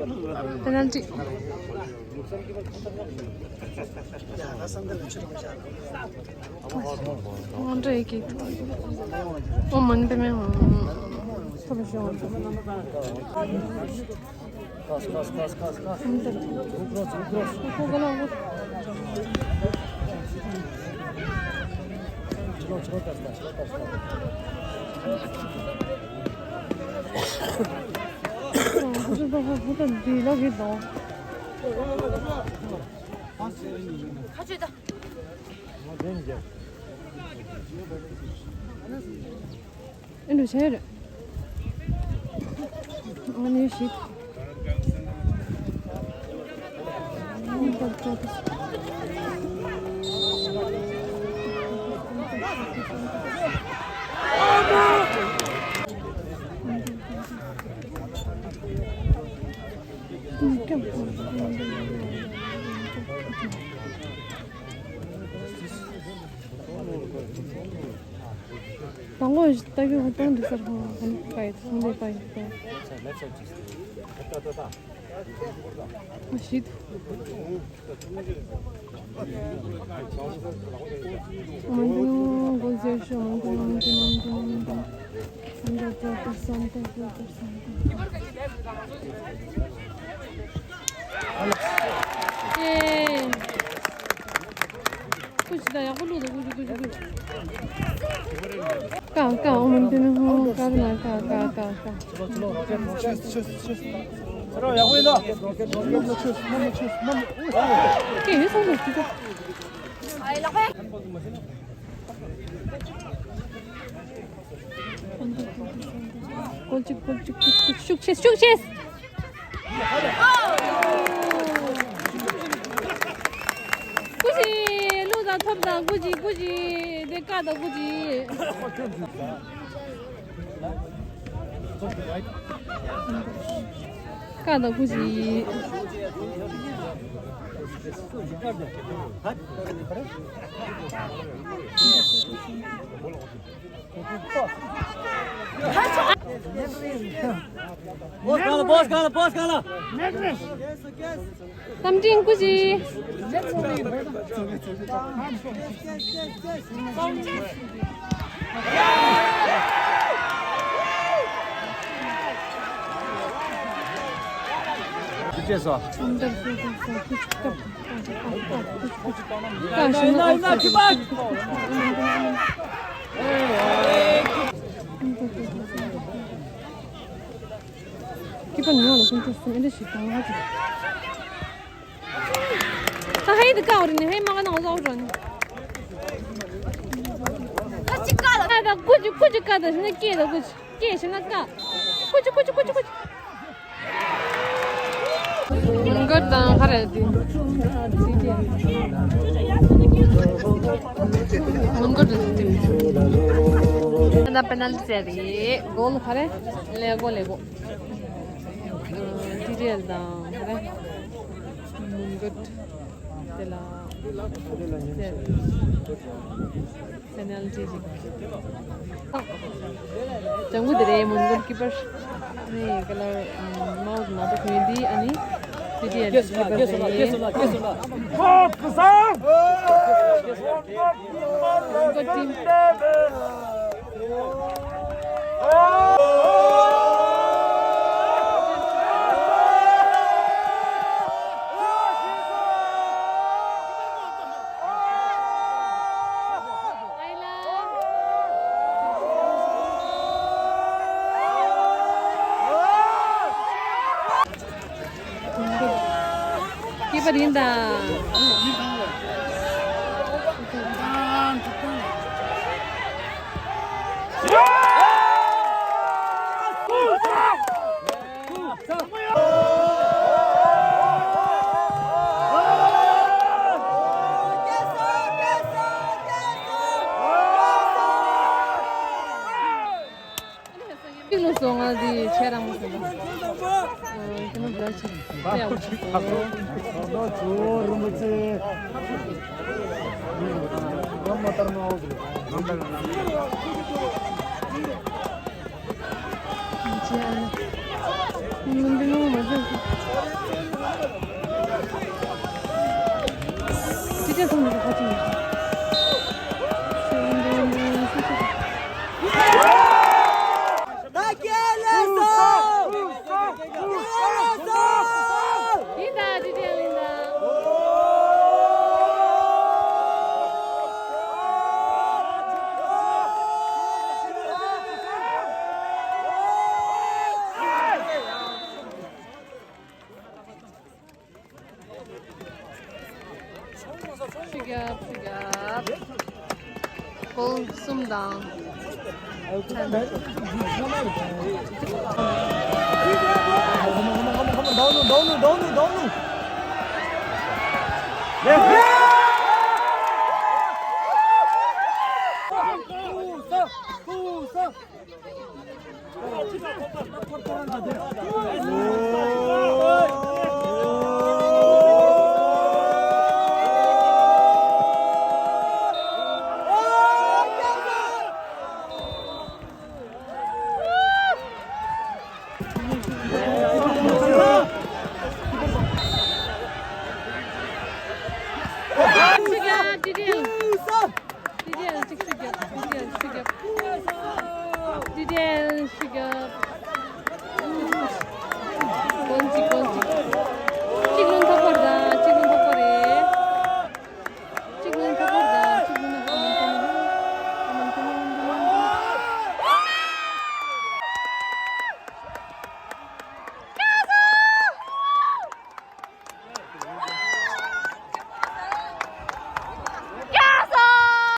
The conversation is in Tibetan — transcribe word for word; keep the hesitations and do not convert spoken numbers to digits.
པེ་ནལ་ཏི། ང་འདྲ་ཡི་གེ། ཨོ་མ་འདི་མེད། ཐོབ་ཤོག་ཨེ་འགྲོ་བྱས་རེད། ཨ་ནི་ཞིག་དང་པོ་ལྟ་རྒྱུ་ཧུར་ཐག་འདི་སར་ཧོ་ཧན་པའི་ཧུན་ལེ་པའི་ཧུ། ཞིག་མང་པོ་མང་པོ་མང་པོ་མང་པོ་མང་པོ། ཀུ་ཅི་ད་ཡག་པོ་བླུགས་དང་། ཀུ་ཅི་ཀུ་ཅི་ཀུ་ཅི། ཀ་ཀ་ཨོ་མ་འདི་ནི་ཧོ་ཀ་ན་ཀ་ཀ་ཀ་ཀ། ཀེ་ཡོད་སོང་ཟེར་ཅི་ད། ཀོལ་ཅིག་ཀོལ་ཅིག་ཀོལ་ཅིག་ཤུགས་ཆེ་ཤུགས་ཆེ། ཀུ་ཅི་བླུགས་དང་ཐོབ་དང་། ཀུ་ཅི་ཀུ་ཅི་དེ་ཀ་དང་ཀུ་ཅི། ཀ་དང་ཀུ་ཅི། Boss gala, boss gala, boss gala. Tam jing kuji. ཀི་པར་ཉོ་ལ་སུམ་ཅུ་གསུམ་ཨེ་འདྲ་ཞིག་གཏོང་བ་ཅིག་ད་ཧེ་འདི་ཀ་འོ་རི་ནི་ཧེ་མ་ག་ནང་བཟའ་འོ་རོ་ནི། ཀ་ཅི་ཀ་ལ། ཀ་ཀ་ཀུ་ཅི་ཀུ་ཅི་ཀ་ད་ཞི་ན་ཀེ་ད་ཀུ་ཅི་ཀེ་ཞི་ན་ཀ། ཀུ་ཅི་ཀུ་ཅི་ཀུ་ཅི་ཀུ་ཅི། མོན་གྷོ་དང་ཧ་ར་དེ། མོན་གྷོ་དེ། ད་པེ་ནལ་ཏི་རེད། གོལ་ཧ་ར་ལེ་གོ་ལེ་གོ། ཏི་རེལ་དང་ཧ་ར་མོན་གྷོ་དེ་ལ། སེ་ནལ་ཏི་ཞིག་ལྗང་གུ་དེ་རེད། མོན་གྷོ་ཀི་པར། ཨ་ནི་ཀ་ལར་མའོ་ནག་པོ་གོན་དེ། ཨ་ནི་ཏི་ཏི་ཨེལ་ཀི་པར་རེད། མོན་གྷོ་ཊིམ། སྐྱིད་པ་རེད་ད། གཅིག་ལ་སོང་ང་དེ་ཁྱེད་རང་མོ་སོང་ད། ཁྱེད་མོ་འདྲ་ཆེ་ཡག་པོ་ཆེ་སོང་། ཤི་རྒྱབ་ཤི་རྒྱབ། གོལ་གསུམ་དང་།